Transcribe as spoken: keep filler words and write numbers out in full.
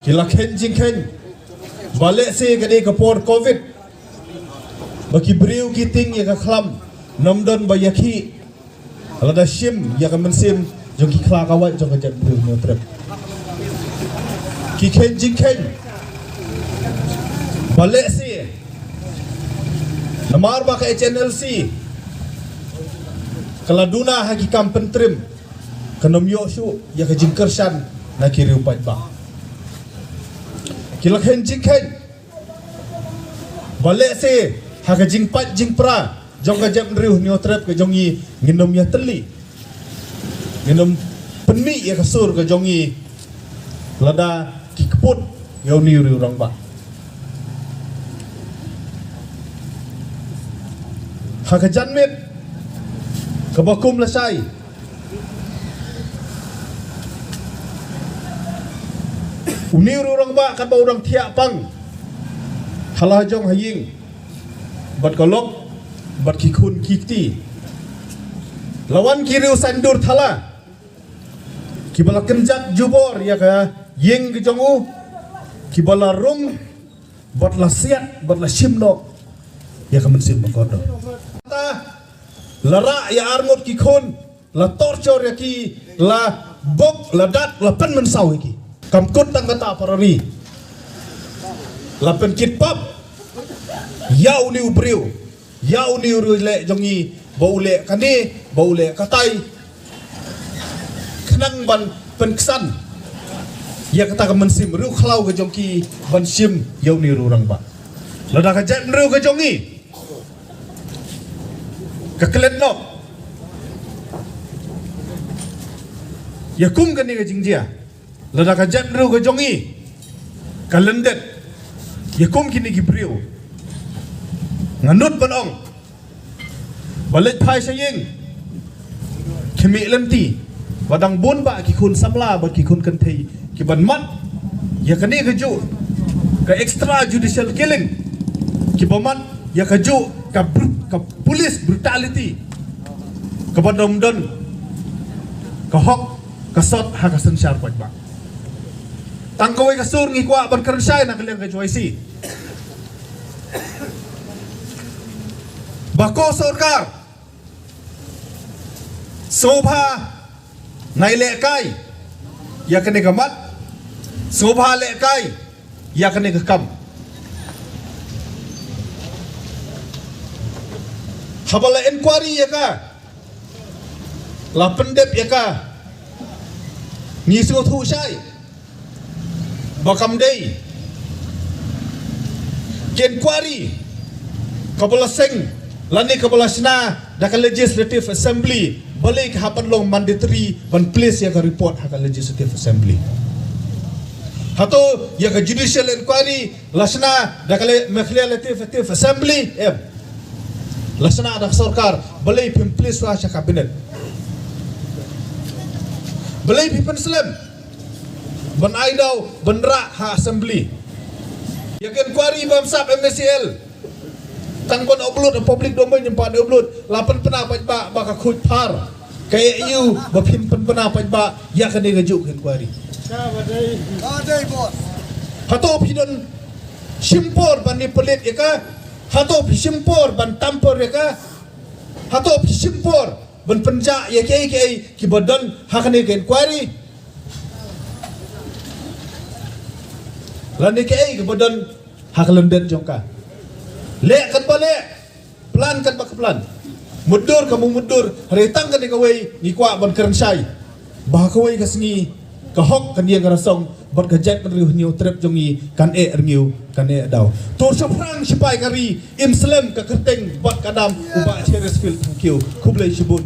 Ki la khein jingkhein ba lehse ka dei ka por covid ba ki briew ki tieng ïa ka khlam, ym don ba ïakhih lada shim ïa ka mynsiem jong ki khla ka wait jong ka jaitbynriew Hynñiewtrep. Ki khein jingkhein ba lehse namar ba ka H N L C ka la duna ha ki kam pyntriem, kan ym ïoh shuh ïa ka jingkyrshan na ki riew paidbah. Ki la khein jingkhein ba lehse ha ka jingpait jingpra jong ka jaitbynriew Hynñiewtrep ka jong ngi, ngin ym ïatylli, ngin ym pynmih ïa ka sur ka jong ngi lada ki kput ïa une u riew rangbah. Ha ka janmiet kaba kum lashai, une u riew rangbah katba u dang thiah pang ha la jong ha ïing bad ka lok bad ki khun ki kti, la wan ki riew saiñdur thala kiba la kynjat jubor ïa ka ïing ka jong u, kiba la rung bad la siat bad la shim noh ïa ka mynsiem ba kordor. La rah ïa arngut ki khun, la torture ïa ki, la bok, la dat, la pynmynsaw ïa ki. Kam kut tang kata, para ri, la pynkit pap ïa une u briew, ïa une u riewleh jong ngi, ba u leh kane, ba u leh katai, khnang ban pynksan ïa kata ka mynsiem riewkhlaw ka jong ki ban shim ïa une u riew rangbah. Lada ka jaitbynriew ka jong ngi ka klet noh ïa kum kane ka jingjia, lada ka jaitbynriew ka jong ngi ka lyndet ïa kum kine ki briew, nga nud ban ong ba leit phai sha ïing, khmih lynti, ba dang bun bah ki khun samla bad ki khun kynthei kiban mad ïa kane kajuh ka extrajudicial killing, kiba mad ïa kajuh ka bru-, ka police brutality, kaba ym don ka hok ka sot ha ka synshar paidbah. Tang kawei ka sur ngi kwah ban kren shai na ka liang ka J Y C, ba ko sorkar, sngewbha ngai lehkai ïa kane ka mat, sngewbha lehkai ïa kane ka kam. Haba la inquiry ïa ka, la pyndep ïa ka, ngi sngewthuh shai ba kam dei ka inquiry kaba la seng lane kaba la shna da ka Legislative Assembly, balei ka hap ban long mandatory ban place ïa ka report ha ka Legislative Assembly? Hato ïa ka judicial inquiry la shna da ka le-, Meghalaya Legislative Assembly? Em. La shna da ka sorkar, balei phim place shuwa sha cabinet? Balei phi pynslem ban ai daw ban rah ha assembly? Ïa ka inquiry bamsap M A C L, tang ban upload ha public domain, ym pat upload, la pynbna paidbah ba ka khuid phar. Ka E U ba phin pynbna paidbah ïa kane kajuh ka inquiry. Hato phi don shim por ban manipulate ïa ka? Hato phi shim por ban tamper ïa ka? Hato phi shim por ban pynjah ïa kiei kiei kiba don ha kane ka inquiry lane kiei kiba don ha ka lyndet jong ka? Leh katba leh, plan katba ka plan, mutdur ka mutdur. Hynrei tang kane kawei ngi kwah ban kren shai, ba ha kawei ka sngi ka hok kan ïeng rasong bad ka jaitbynriew Hynñiewtrep jong ngi kan eh rngiew, kan eh daw. To shaphrang shipai ka ri, im slem ka kyrteng bad ka nam u Bah Cheristerfield Thangkhiew. Khublei shibun.